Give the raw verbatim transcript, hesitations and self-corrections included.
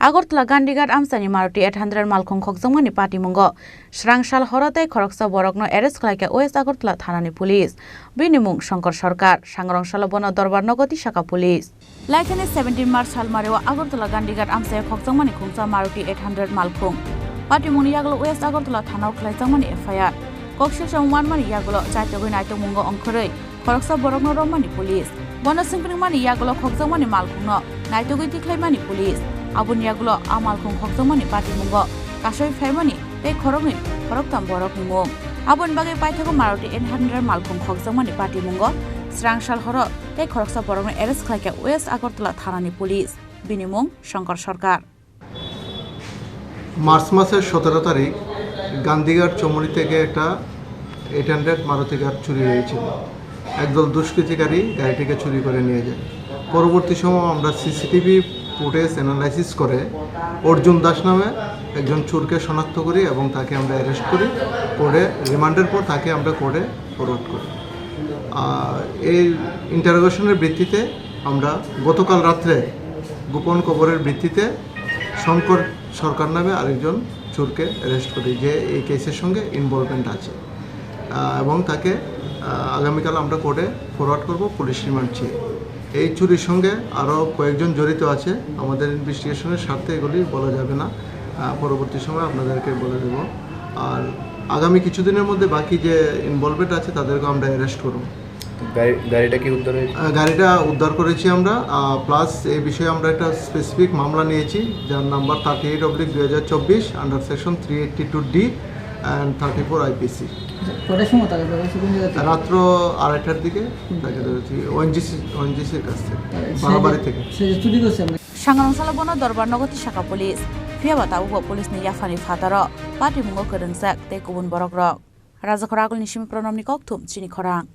Agartala Gandighat amchaini Maruti eight hundred malkhung khokjakmani patimungo srang sal horo tei khoroksa borokno arrest khlaikha West Agartala thanani police. Bini mung Shankar Sarkar, sangrong salo bono dorbar nogo tisakha police. Laikhani seventeen March salmario Agartala Gandighat amchaio khokjakmani khungsa Maruti eight hundred malkhung. Patimungni yagulo West Agartala thanao khlaijakmani F I R. Koksilsa wngmanmani yagulo chaitogwi naitokmungo ongkhorwi khoroksa borokno romani police. Bono swngpringmani yagulo khokjakmani malkhungno naitogwi tikhlaimani police. Aboni yagulo a malkhung khokjakmani patimungo kasoi phaimani tei khoroknwi khoroktham borokni mung. Aboni bagwi paithago Maruti eight hundred malkhung khokjakmani patimungo srang sal horo tei khoroksa borokno arrest khlaikha West Agartala thanani police. Bini mung Shankar Sarkar. March মাসের সতেরো তারিখ গান্ধীঘাট চমুনি থেকে একটা eight hundred Maruti কার চুরি হয়েছিল। একদল দুষ্কৃতিকারী গাড়িটিকে চুরি করে নিয়ে যায়। পরবর্তী সময় আমরা সিসিটিভি ফুটেজ অ্যানালাইসিস করে অর্জুন দাস নামে একজন চোরকে শনাক্ত করি এবং তাকে আমরা অ্যারেস্ট করি। কোর্টে রিমান্ডের পর তাকে আমরা কোর্টে ফরওয়ার্ড করি। আর এই ইন্টারোগেশনের ভিত্তিতে আমরা গতকাল রাত্রে গোপন খবরের ভিত্তিতে শঙ্কর সরকার নামে আরেকজন চোরকে অ্যারেস্ট করি, যে এই কেসের সঙ্গে ইনভলভমেন্ট আছে। আহ, এবং তাকে, আহ, আগামীকাল আমরা কোর্টে ফরওয়ার্ড করব পুলিশ রিমান্ড চেয়ে। এই চুরির সঙ্গে আরও কয়েকজন জড়িত আছে, আমাদের ইনভেস্টিগেশনের স্বার্থে এগুলি বলা যাবে না। আহ, পরবর্তী সময় আপনাদেরকে বলে দেব। আর আগামী কিছুদিনের মধ্যে বাকি যে ইনভলভমেন্ট আছে, তাদেরকে আমরা অ্যারেস্ট করব। গাড়ি, গাড়িটা কি উদ্ধার হয়েছে? আহ, গাড়িটা উদ্ধার করেছি আমরা, আহ, প্লাস এই বিষয়ে আমরা একটা স্পেসিফিক মামলা নিয়েছি, যার নাম্বার থার্টি এইট অবলিক দুই হাজার চব্বিশ, under section three eighty two D and thirty four IPC. আচ্ছা, কটার সময় তাকে ধরা হয়েছে? কোন জায়গা থেকে? রাত্র আড়াইটার দিকে তাকে ধরেছি, ওএনজিসি, ওএনজিসির কাছ থেকে, আচ্ছা, বারো বাড়ি থেকে। সে যে চুরি করছে, আমরা Sangrong salo bono dorbar nogo tisakha police. Phiya ba tabukbo police ni yaphani phataro patimungo kwrwngjak tei kubun borokrok. Rajakhor agulni simi Pranamni kokthum chini khorang.